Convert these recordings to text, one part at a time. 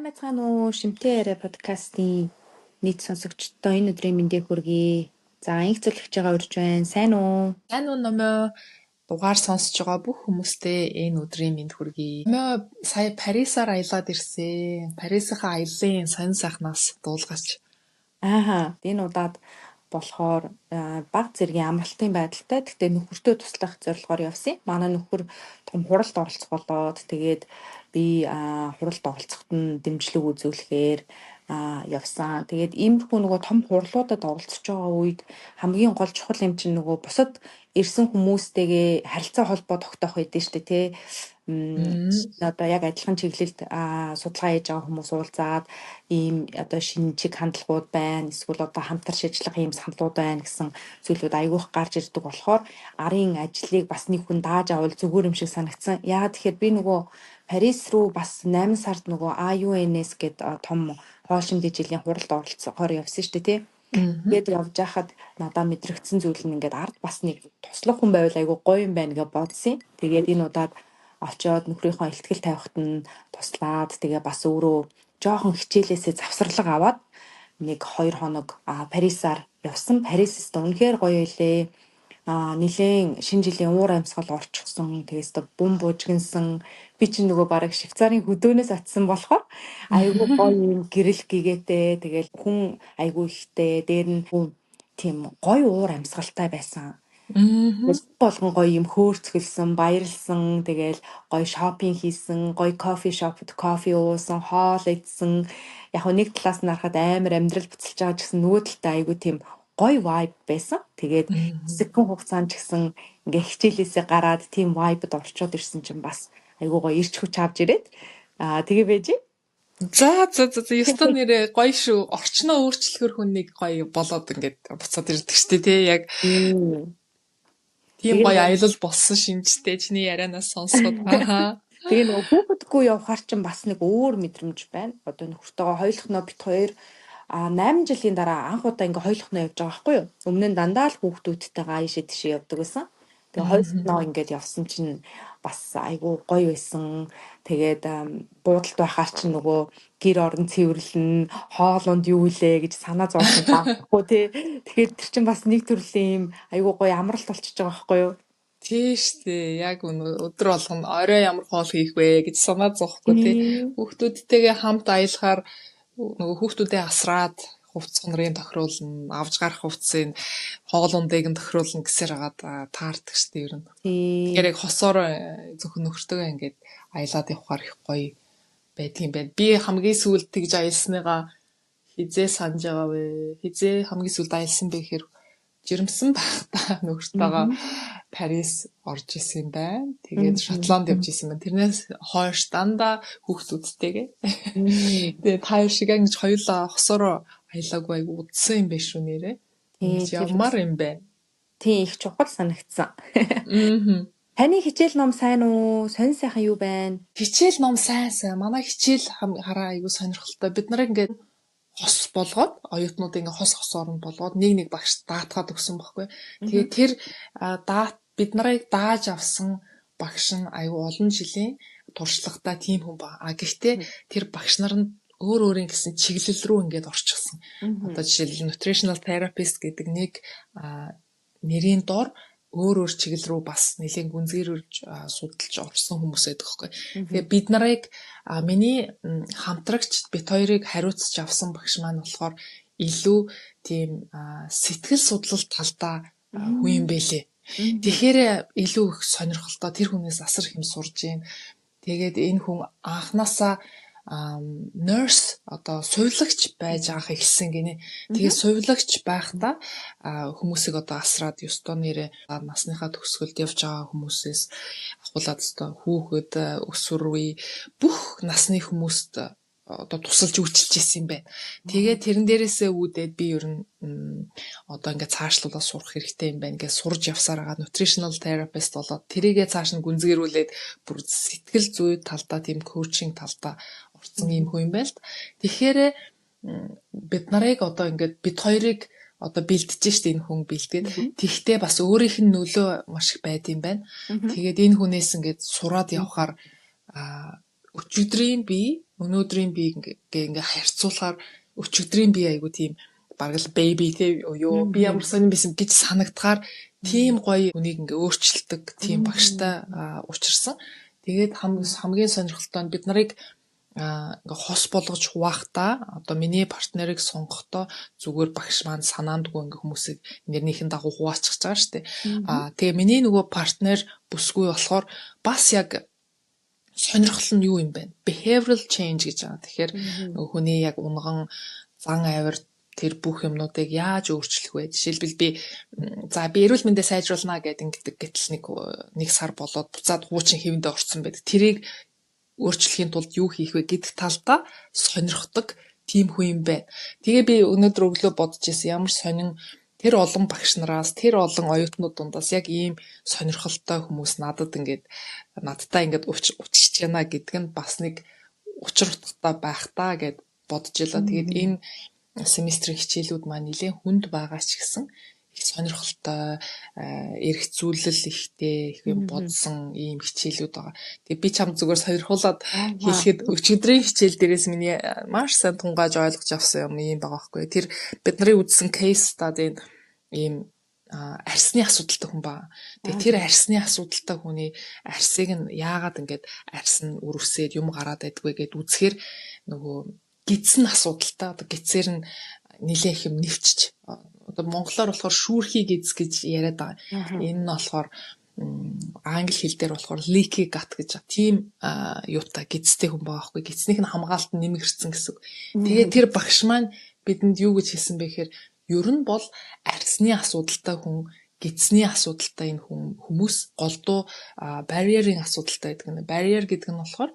Сайн байцгаана уу? Шимтэй яриа подкастын нийт сонсогчдод энэ өдрийн мэндийг хүргэе. За, инх зөвлөгчөөгөө урьж байна. Сайн уу? Сайн уу, Номоо? Дугаар сонсож байгаа бүх хүмүүстээ энэ өдрийн мэнд хүргэе. Номоо сая Парисаар аялаад ирсэн. Парисынхаа аяллаа сонин сайхнаас дуулгач. Ааха, энэ удаад болохоор баг зэргийн амралтын байдалтай. Гэхдээ нөхөртөө туслах зорилгоор явсан. Манай нөхөр том хуралд оролцох болоод, тэгээд би хуралд оролцоход нь дэмжлэг үзүүлэхээр явсан. Тэгээд иймэрхүү нөгөө том хурлуудад оролцож байгаа үед хамгийн гол чухал юм чинь нөгөө бусад ирсэн хүмүүстэйгээ харилцаа холбоо тогтоох байдаг шүү дээ, тий. Одоо яг адилхан чиглэлд судалгаа хийж байгаа хүмүүс уулзаад, ийм одоо шинэ чиг хандлагууд байна, эсвэл одоо хамтарч ажиллах ийм саналууд байна гэсэн зүйлүүд айгүйх гарч ирдэг болохоор арын ажлыг бас нэг хүн дааж авал зүгээр юм шиг санагдсан. Яагаад тэгэхээр би нөгөө Парис руу бас 8 сард нөгөө AUNS гэдэг том хоол шимтээ жилийн хуралд оролцохоор явсан шүү дээ, тий. Тэгээд явж байхад надаа мэдрэгдсэн зүйл нь ингээд ард бас нэг туслах хүн байвал айгүй гоё юм байна гэж бодсон. Тэгээд энэ удаад очиод нөхрийнхөө илтгэл тавихад нь туслаад, тэгээ бас өөрөө жоохон хичээлээсээ завсарлага аваад нэг 2 хоног Парисаар явсан. Парис өстө үнэхээр гоё байлээ. Нилээн шинэ жилийн уур амьсгал орчихсон. Тэгээс тэ бум бужигнсан. Би чинь нөгөө бараг Швейцарын хөдөөнөөс очисон болохоор айгүй гоё юм гэрэл гэгээтэй. Тэгэл хүн айгүй ихтэй. Дээр нь тийм гоё уур амьсгалтай байсан. Болгон гоё юм хөөрцгөлсөн, баярлсан, тэгэл гоё shopping хийсэн, гоё coffee shop д кофе уусан, хоол идсэн. Яг нэг талаас нь харахад амар амьдрал буцалж байгаа ч гэсэн нөгөө талдаа айгүй тийм гоё vibe байсан. Тэгээд хэсэгхэн хугацаанд ч гэсэн ингээ хичээлээсээ гараад тийм vibe-д орчоод ирсэн чинь бас айгүй гоё эрч хүч авч ирээд тэгээ байж. За, ёстой нэрээ гоё шүү. Орчноо өөрчлөхөр хүн нэг гоё болоод ингээд буцаад ирдэг штэ, тий, яг. Тийм гоё аялал болсон шинжтэй чиний ярианаас сонсоход. Аха. Тэгээ нөгөө хүүхэдгүй явхаар чинь бас нэг өөр мэдрэмж байна. Одоо нөхөртөөгөө хоёулахноо бит хоёр 8 жилийн дараа анх удаа ингээ хоёулахноо явж байгаа байхгүй юу? Өмнө нь дандаа л хүүхдүүдтэйгээ аашаа тийшээ явдаг байсан. Тэгээ хоёулахноо ингээд явсан чинь бас айгүй гоё байсан. Тэгээд буудалд байхаар чинь нөгөө гэр орон цэвэрлэн, хоолунд юу илээ гэж санаа зовсон байхгүй, тий. Тэгэхээр тэр чинь бас нэг төрлийн юм айгүй гоё амралт болчихж байгаа байхгүй юу? Тий штэ, яг үнэ, өдөр болгоно орой ямар хоол хийх вэ гэж санаа зовхгүй, тий. Хүүхдүүдтэйгээ хамт аялахаар нөгөө хүүхдүүдээ асраад хувцас нарыг тохируулна, авч гарах хувцсыг, хоолундыг нь тохируулна гэсээр хагаад таардаг штэ ер нь. Тэгэхээр яг хосоор зөвхөн нөхөртөөгөө ингээд аялаад явхаар их гоё байдгийн байна. Би хамгийн сүүлд тэгж аялсныгаа хизээ санаж байгаа вэ? Хизээ хамгийн сүүлд аялсан бэ гэхээр жирэмсэн байхдаа нөхөртөөгөө Парис орж исэн юм байна. Тэгээд Шотланд явж исэн байна. Тэрнээс хойш дандаа хүүхдүүдтэйгээ. Тэгээд та хоёр шиг ингэж хоёулаа хосороо аялаагүй айгу удсан юм байна шүү нэрээ. Ингэж явмаар юм байна. Тийм, их чухал санагдсан. Таны хичээл ном сайн уу? Сонин сайхан юу байна? Хичээл ном сайн сайн. Манай хичээл хараа айгу сонирхолтой. Бид нарыг ингээд хос болгоод, оюутнуудыг ингээ хос хосоор нь болгоод нэг нэг багш даатгаад өгсөн байхгүй. Тэгээд тэр даат бид нарыг дааж авсан багш нь аюу олон жилийн туршлагатай тийм хүн ба. А гэхдээ тэр багш нар нь өөр өөрийн гэсэн чиглэл рүү ингээд орчихсон. Одоо жишээлбэл, nutritional therapist гэдэг нэг нэрийн дор өөр өөр чиглэл рүү бас нэлээд гүнзгийрүүлж судалж орсон хүмүүс байдаг байхгүй. Тэгээ бид нарыг, миний хамтрагч бит хоёрыг хариуцж авсан багш маань болохоор илүү тийм сэтгэл судлал талдаа хүн юм бэлээ. Тэгэхээр илүү их сонирхолтой, тэр хүнээс асар их юм сурж гин. Тэгээд энэ хүн анханасаа nurse, одоо сувилагч байж анх эхэлсэн гинэ. Тэгээ сувилагч байхдаа хүмүүсийг одоо асраад ёстой нэрээ насныхаа төгсгөлд явж байгаа хүмүүсээс ахуулаад ёстой хүүхэд, өсвөр үе, бүх насны хүмүүст одоо тусалж үйлчилж исэн юм байна. Тэгээд тэрэн дээрээсээ үүдээд би ер нь одоо ингээд цаашлуулаад сурах хэрэгтэй юм байна гэж сурж явсаар байгаа nutritional therapist болоод, тэрийгээ цааш нь гүнзгийрүүлээд бүр сэтгэл зүй талдаа, тийм coaching талдаа орсон юм хүн юм байна л. Тэгэхээр бид нарыг одоо ингээд бид хоёрыг одоо бэлтэж штэ, энэ хүн бэлтгээд. Тэгтээ бас өөрийнх нь нөлөө маш их байд юм байна. Тэгээд энэ хүнээс ингээд сураад явхаар өчигдрийн би Өнөөдрийн би ингээ харьцуулахаар өчигдрийн би айгу тийм бараг л baby те юу би ямар сонин байсан гэж санагдахаар тийм гоё хүнийг ингээ өөрчилдөг тийм багштай учирсан. Тэгээд хамгийн сонирхолтой нь бид нарыг ингээ хос болгож хуваахтаа одоо миний партнерыг сонгохдоо зүгээр багш маань санаандгүй ингээ хүмүүсийг нэрнийхэн дагуу хуваалцах байгаа шүү дээ. Тэгээ миний нөгөө партнер бүсгүй болохоор бас яг сонирхол нь юу юм бэ? Behavioral change гэж байгаа. Тэгэхээр нөгөө хүний яг унган зан авир тэр бүх юмнуудыг яаж өөрчлөх вэ? Жишээлбэл би за би эрүүл мэндээ сайжруулнаа гэдэг ингээд гэтэл нэг сар болоод буцаад хуучин хэвэндээ орцсон байдаг. Тэрийг өөрчлөхийн тулд юу хийх вэ гэдэг талдаа сонирхдаг тийм хүн юм байна. Тэгээ би өнөөдөр өглөө бодож ирсэн, ямар сонин тэр олон багш нараас, тэр олон оюутнууд дундаас яг ийм сонирхолтой хүмүүс надад ингээд надтай ингээд учирч байна гэдэг нь бас нэг учир утгатай байх та гэд бодож илаа. Тэгээд энэ семестрийн хичээлүүд маань нэлээд хүнд байгаа ч гэсэн их сонирхолтой, эргцүүлэл ихтэй, их юм бодсон ийм хичээлүүд байгаа. Тэгээ би чам зүгээр сонирхуулаад хэлэхэд өчигдрийн хичээл дээрээс миний маш сайн тунгааж ойлгож авсан юм ийм байгаа байхгүй. Тэр бидний үзсэн case study ийм арьсны асуудалтай хүн байна. Тэгээ тэр арьсны асуудалтай хүний арьсыг нь яагаад ингээд арьс нь үрвсээд юм гараад байдгүй гэд үзэхээр нөгөө гидс нь асуудалтай. Одоо гидсээр нь нэлээх юм нэвчиж, одоо монголоор болохоор шүүрхий гидс гэж яриад байгаа. Энэ нь болохоор англи хэл дээр болохоор leaky gut гэж тийм юутай гидстэй хүн байгаа байхгүй. Гидснийх нь хамгаалалт нь нэмэгдсэн гэсэн үг. Тэгээ тэр багш маань бидэнд юу гэж хэлсэн бэ гэхээр ер нь бол арьсны асуудалтай хүн, гидсний асуудалтай энэ хүн хүмүүс голдуу barrier-ийн асуудалтай гэдэг нь. Barrier гэдэг нь болохоор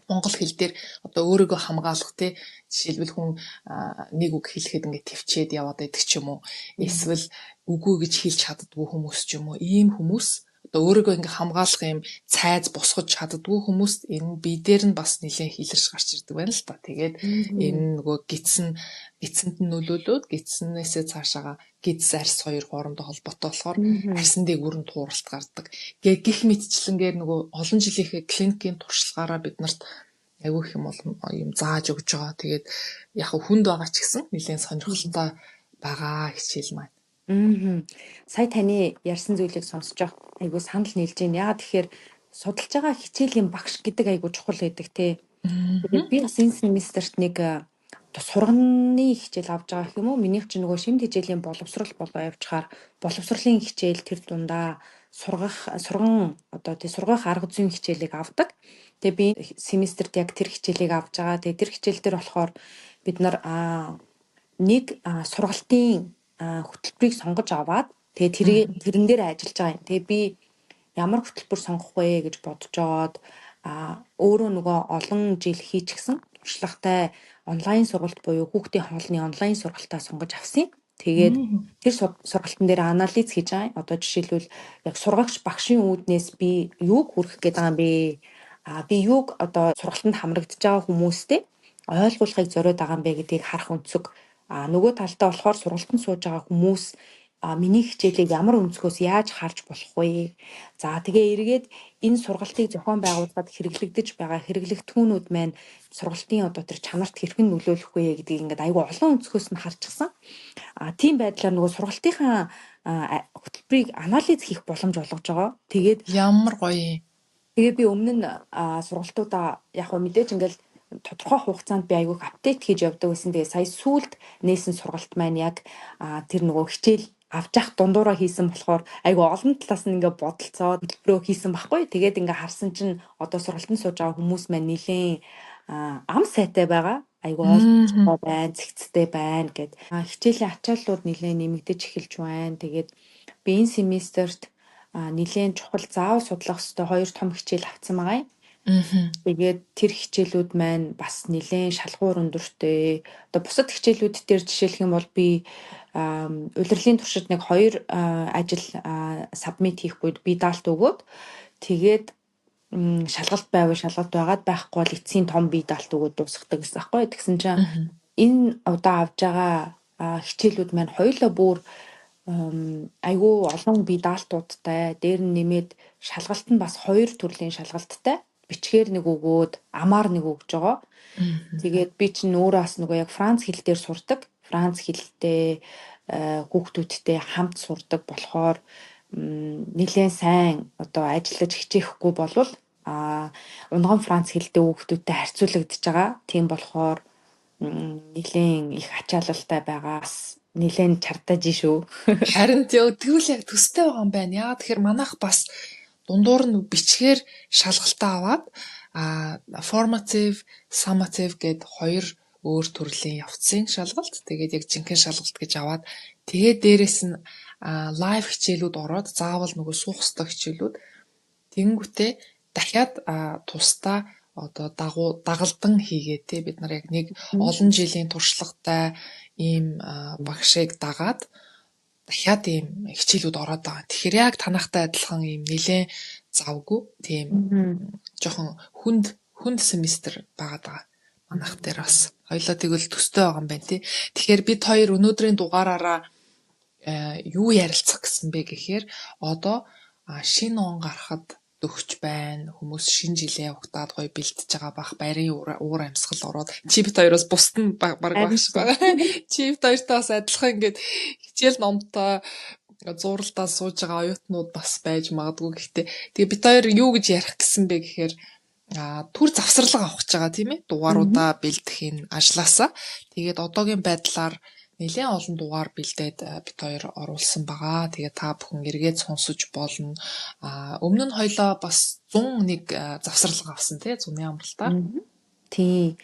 монгол хэл дээр одоо өөрийгөө хамгаалах те, жишээлбэл хүн нэг үг хэлэхэд ингээд төвчээд яваад байдаг ч юм уу, эсвэл үгүй гэж хэлж чаддгүй хүмүүс ч юм уу, ийм хүмүүс одоо өөрийгөө ингээ хамгаалах юм цайз босгож чаддгүй хүмүүс энэ бие дээр нь бас нэлээд илэрч гарч ирдэг байна л та. Тэгээд энэ нөгөө гидсэнд нь нөлөөлөөд гидснээсээ цаашаага гидс арьс хоёр хоорондоо холбоотой болохоор арьсан дээгүүр нь тууралт гардаг. Гэ гих мэтчлэнгээр нөгөө олон жилийнхээ клиникийн туршлагаараа бид нарт айгүй их юм олон юм зааж өгч байгаа. Тэгээд яг хүнд байгаа ч гэсэн нэлээд сонирхолтой байгаа хичээл маань. Сая таны ярьсан зүйлийг сонсож байгаа айгүй санал нийлж байна. Яагаад тэгэхээр судалж байгаа хичээлийн багш гэдэг айгүй чухал байдаг те. Тэгээд би бас энэ семестрт нэг сурганы хичээл авч байгаа гэх юм уу? Минийх чинь нөгөө шимт хичээлийн боловсрал болоо явчихаар боловсролын хичээл, тэр дундаа сургах сурган одоо тий сургах арга зүйн хичээлийг авдаг. Тэгээ би семестрт яг тэр хичээлийг авч байгаа. Тэгээ тэр хичээл дээр болохоор бид нар нэг сургалтын хөтөлбөрийг сонгож аваад тэгээ тэрэн дээр ажиллаж байгаа юм. Тэгээ би ямар хөтөлбөр сонгох вэ гэж бодожоод өөрөө нөгөө олон жил хийчихсэн туршлагатай онлайн сургалт буюу хүүхдийн хоолны онлайн сургалтаа сонгож авсан юм. Тэгээд тэр сургалтын дээр анализ хийж байгаа юм. Одоо жишээлбэл яг сургагч багшийн үүднээс би юуг хүргэх гээд байгаа юм бэ? Би юуг одоо сургалтанд хамрагдаж байгаа хүмүүстэй ойлгуулахыг зориод байгаа юм бэ гэдгийг харах өнцөг. Нөгөө талдаа болохоор сургалтанд сууж байгаа хүмүүс миний хичээлийг ямар өнцгөөс яаж харж болох вэ? За тэгээ эргээд энэ сургалтыг зохион байгуулахад хэрэглэгдэж байгаа хэрэглэгдэхүүнүүд маань сургалтын одоо тэр чанарт хэрхэн нөлөөлөх вэ гэдгийг ингээд айгүй олон өнцгөөс нь харчихсан. Тийм байдлаар нөгөө сургалтынхаа хөтөлбөрийг анализ хийх боломж олгож байгаа. Тэгээд ямар гоё юм. Тэгээ би өмнө нь сургалтуудаа яг хөө мэдээж ингээл тодорхой хугацаанд би айгүйх update хийж явдаг байсан. Тэгээ сая сүүлд нээсэн сургалт маань яг тэр нөгөө хичээл авч явах дундуураа хийсэн болохоор айгүй олон талаас нь ингээ бодолцоод хөтөлбөрөө хийсэн байхгүй. Тэгээд ингээ харсан чинь одоо сургалтанд сууж байгаа хүмүүс маань нэлээд ам сайтай байгаа. Айгүй ойлгомжтой байна, зэгцтэй байна гэд. Хичээлийн ачааллууд нэлээд нэмэгдэж эхэлж байна. Тэгээд би энэ семестрт нэлээд чухал заавал судлах ёстой хоёр том хичээл авсан байгаа юм. Тэгээд тэр хичээлүүд маань бас нэлээд шалгуур өндөртэй. Одоо бусад хичээлүүд дээр жишээлх юм бол би улирлын туршид нэг хоёр ажил submit хийх үед би даалт өгөөд тэгээд шалгалт байвал шалгалт байгаад, байхгүй бол эцсийн том бие даалт өгөөд дуусгадаг гэсэн аахгүй. Тэгсэн чинь энэ удаа авж байгаа хичээлүүд маань хоёулаа бүр айгүй олон бие даалтуудтай, дээр нь нэмээд шалгалт нь бас хоёр төрлийн шалгалттай. Бичгээр нэг өгөөд, амаар нэг өгж байгаа. Тэгээд би чинь өөрөө бас нөгөө яг Франц хэл дээр сурдаг. Франц хэлтэй хүүхдүүдтэй хамт сурдаг болохоор нэлээд сайн одоо ажиллаж хичээхгүй болвол унган Франц хэлтэй хүүхдүүдтэй харьцуулагдаж байгаа. Тийм болохоор нэлээд их ачаалалтай байгаа. Бас нэлээд чардаж шүү. Харин тэгвэл яг төстэй байгаа юм байна. Яагаад тэгэхээр манайх бас дундуур нь бичгээр шалгалтаа аваад formative, summative гэд хоёр өөр төрлийн явцын шалгалт. Тэгээд яг жинхэнэ шалгалт гэж аваад, тэгээд дээрэс нь live хичээлүүд ороод, заавал нөгөө суух ёстой хичээлүүд, тэгэнгүүтээ дахиад тусдаа одоо дагуу дагалдан хийгээ те. Бид нар яг нэг олон жилийн туршлагатай ийм багшийг дагаад дахиад ийм хичээлүүд ороод байгаа. Тэгэхээр яг танахтай адилхан ийм нэлээд завгүй, тийм жоохон хүнд хүнд семестр байгаад байгаа. Манайх дээр бас. Хоёлоо тэгвэл төстэй байгаа юм байна тий. Тэгэхээр бид хоёр өнөөдрийн дугаараараа юу ярилцах гэсэн бэ гэхээр одоо шинэ он гарахад дөхч байна. Хүмүүс шинэ жилээ угтаад гоё бэлтэж байгаа бах. Байрын уур амьсгал ороод, чи бит хоёроос бусд нь баг багш байгаа. Чи бит хоёртой бас адилхан ингээд хичээл номтой зууралдаа сууж байгаа оюутнууд бас байж магадгүй. Гэхдээ тэгээ бит хоёр юу гэж ярих гэсэн бэ гэхээр төр завсарлага авах гэж байгаа, тийм ээ, дугааруудаа бэлтгэх ажлаасаа. Тэгээд одоогийн байдлаар нэлээд олон дугаар бэлдээд бит хоёр оруулсан байгаа. Тэгээд та бүхэн эргээд сонсож болно. Өмнө нь хоёлоо бас 101 завсарлага авсан, тий, зуны амралтаар. Тий.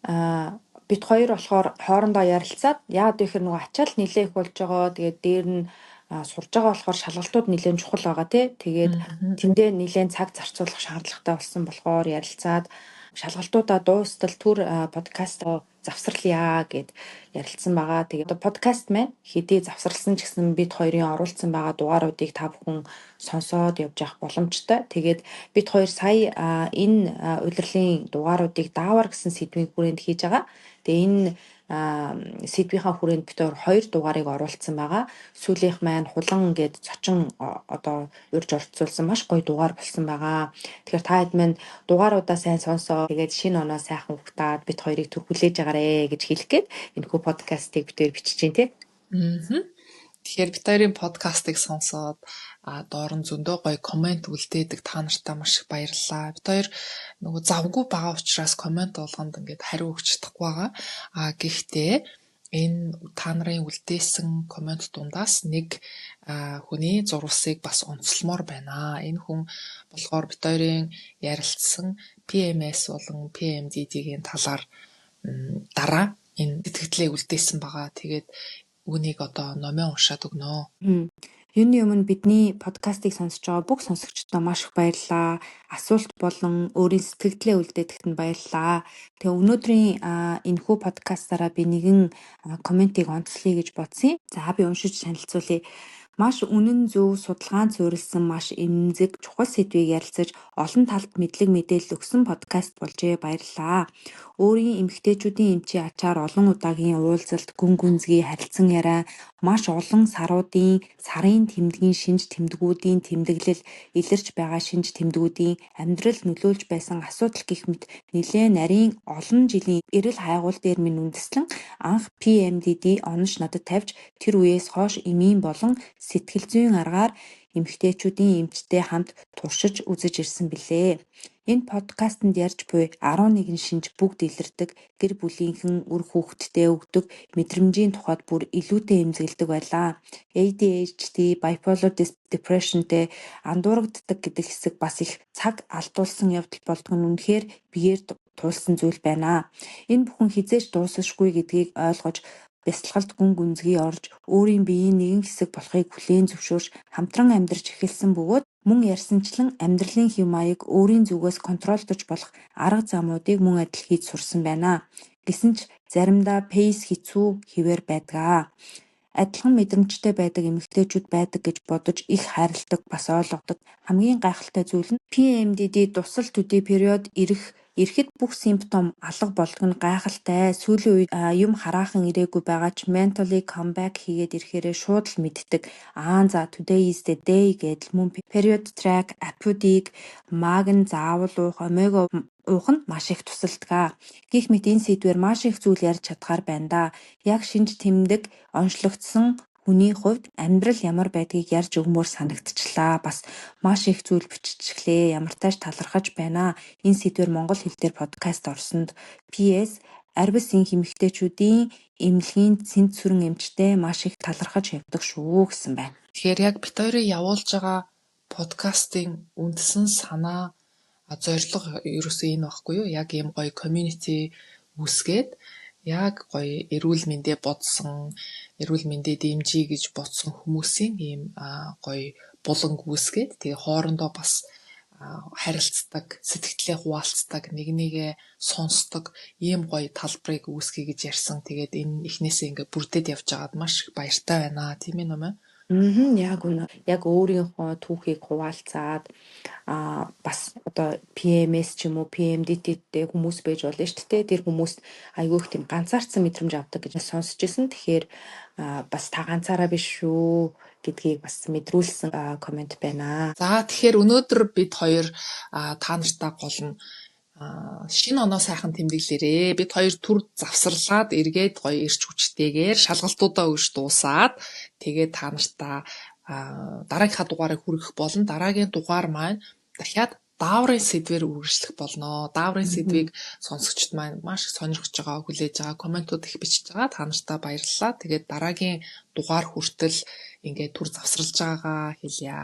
Бид хоёр болохоор хоорондоо ярилцаад, яагаад гэхээр нөгөө ачаал нэлээ их болж байгаа. Тэгээд дээр нь сурж байгаа болохоор шалгалтууд нэлээд чухал байгаа, тий. Тэгээд тэндээ нэлээд цаг зарцуулах шаардлагатай болсон болохоор ярилцаад, шалгалтуудаа дуустал түр подкаст завсарлая гэд ярилцсан байгаа. Тэгээд одоо подкаст маань хэдий завсарласан ч гэсэн бид хоёрын оруулсан байгаа дугааруудыг та бүхэн сонсоод явж явах боломжтой. Тэгээд бид хоёр сая энэ улирлын дугааруудыг даавар гэсэн сэдвийн хүрээнд хийж байгаа. Тэгээ энэ сэдвийнхаа хүрээнд бид хоёр дугаарыг оруулсан байгаа. Сүүлийнх маань хулан гээд зочин одоо урьж оролцуулсан маш гоё дугаар болсон байгаа. Тэгэхээр та хэд маань дугааруудаа сайн сонсоо. Тэгээд шинэ оноо сайхан угтаад бид хоёрыг түр хүлээж агаарэ гэж хэлэх гээд энэхүү подкастыг бид хоёр бичиж чинь, тий. Тэгэхээр бид хоёрын подкастыг сонсоод доор нь зөндөө гоё comment үлдээдэг та нартай маш их баярлалаа. Бид хоёр нөгөө завгүй байгаа учраас comment болгонд ингээд хариу өгч чадахгүй байгаа. Гэхдээ энэ та нарын үлдээсэн comment дундаас нэг хүний зурвасыг бас онцлмоор байна. Энэ хүн болохоор бид хоёрын ярилцсан PMS болон PMDD-ийн талаар дараа энэ сэтгэлдээ үлдээсэн байгаа. Тэгээд үүнийг одоо номын уншаад өгнө. Юуны өмнө бидний подкастыг сонсож байгаа бүх сонсогчдод маш их баярлалаа. Асуулт болон өөрийн сэтгэгдлээ үлдээдэхэд нь баярлалаа. Тэгээ өнөөдрийн энэхүү подкастаараа би нэгэн comment ийг онцлоё гэж бодсон. За, би уншиж танилцуулъя. Маш үнэн зөв, судалгаанд суурилсан маш эмзэг чухал сэдвийг ярилцаж, олон талд мэдлэг мэдээлэл өгсөн подкаст болжээ, баярлалаа. Өөрийн эмэгтэйчүүдийн эмчийн ачаар олон удаагийн уулзалт, гүн гүнзгий харилцан яриа, маш олон саруудын сарын тэмдгийн шинж тэмдгүүдийн тэмдэглэл, илэрч байгаа шинж тэмдгүүдийн амьдрал нөлөөлж байсан асуудал гэх мэт нэлээн нарийн олон жилийн эрэл хайгуул дээр минь үндэслэн анх PMDD онош надад тавьж, тэр үеэс хойш эмийн болон сэтгэл зүйн аргаар эмэгтэйчүүдийн эмчтэй хамт туршиж үзэж ирсэн билээ. Энэ подкастэнд ярьж буй 11 шинж бүгд илэрдэг, гэр бүлийнхэн үр хүүхэдтэй өгдөг мэдрэмжийн тухайд бүр илүүтэй эмзэгэлдэг байлаа. ADHD, bipolar depression-тэй андуурагддаг гэдэг хэсэг бас их цаг алдуулсан явдал болдог нь үнэхээр биеэр туулсан зүйл байна. Энэ бүхэн хэзээ ч дуусашгүй гэдгийг ойлгож, бясалгалд гүн гүнзгий орж, өөрийн биеийн нэгэн хэсэг болохыг хүлээн зөвшөөрч хамтран амьдарч эхэлсэн бөгөөд мөн ярьсанчлан амьдралын хэв маяг өөрийн зүгээс control дож болох арга замуудыг мөн адил хийж сурсан байна. Гэсэн ч заримдаа pace хэцүү хэвээр байдаг. Адилхан мэдрэмжтэй байдаг эмэгтэйчүүд байдаг гэж бодож их хайрладаг, бас ойлгодог. Хамгийн гайхалтай зүйл нь PMDD дусал төдий период ирэхэд бүх симптом алга болдог нь гайхалтай. Сүүлийн үед юм хараахан ирээгүй байгаа ч mentally comeback хийгээд ирэхээрээ шууд л мэддэг. Аа за, today is the day гэдэл мөн period track app-уудыг магн заавал уух, омега уух нь маш их тусалдаг. Гэх мэт энэ сэдвээр маш их зүйл ярьж чадахаар байна да. Яг шинж тэмдэг онцлогдсон хүний хувьд амьдрал ямар байдгийг ярьж өгмөөр санагдчихлаа. Бас маш их зүйл биччихлээ. Ямартай ч талархаж байна. Энэ сэдвээр монгол хэл дээр подкаст орсонд. PS Арвис инх эмэгтэйчүүдийн эмнэлгийн сэнд сүрэн эмчтэй маш их талархаж явдаг шүү гэсэн байна. Тэгэхээр яг бид хоёрын явуулж байгаа подкастын үндсэн санаа, зорилго ерөөсөө энэ байхгүй юу? Яг ийм гоё community үүсгээд, яг гоё эрүүл мэндээ бодсон, эрүүл мэндээ дэмжиж гэж бодсон хүмүүсийн ийм гоё буланг үүсгээд, тэгээ хоорондоо бас харилцдаг, сэтгэлдээ хуваалцдаг, нэг нэгээ сонсдог ийм гоё талбарыг үүсгэе гэж ярьсан. Тэгээд энэ эхнээсээ ингээ бүрдээд явж байгаад маш их баяртай байна. Тийм ээ, Номоо? Мм яг үнэ. Яг өөрийнхөө түүхийг хуваалцаад бас одоо PMS ч юм уу, PMDD-тэй хүмүүс байж болно шүү дээ. Тэр хүмүүст айгүй их тийм ганцаардсан мэдрэмж авдаг гэж сонсч ирсэн. Тэгэхээр бас та ганцаараа биш шүү гэдгийг бас мэдрүүлсэн comment байна. За, тэгэхээр өнөөдөр бид хоёр та нартай гол нь шинэ оноо сайхан тэмдэглээрээ. Бид хоёр түр завсарлаад эргээд гоё эрч хүчтэйгээр шалгалтуудаа өгч дуусаад, тэгээд та нартаа дараагийнхаа дугаарыг хүргэх болно. Дараагийн дугаар маань дахиад дааврын сэдвээр үргэлжлэх болно. Дааврын сэдвийг сонсогчд маань маш их сонирхож байгаа, хүлээж байгаа, comment ууд их бичиж байгаа. Та нартай баярлалаа. Тэгээд дараагийн дугаар хүртэл ингээд түр завсарлаж байгаагаа хэлье.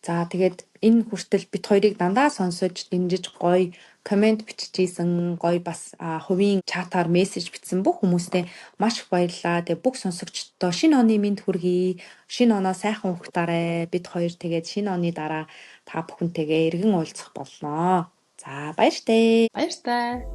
За, тэгээд энэ хүртэл бид хоёрыг дандаа сонсож, дэмжиж, гоё comment биччихсэн, гоё бас хувийн чатаар мессеж бичсэн бүх хүмүүстээ маш их баярлалаа. Тэгээ бүх сонсогчдоо шинэ оны мэнд хүргэе. Шинэ оноо сайхан угтаарай. Бид хоёр тэгээд шинэ оны дараа та бүхэнтэйгээ эргэн уулзах болноо. За, баяртай. Баяртай.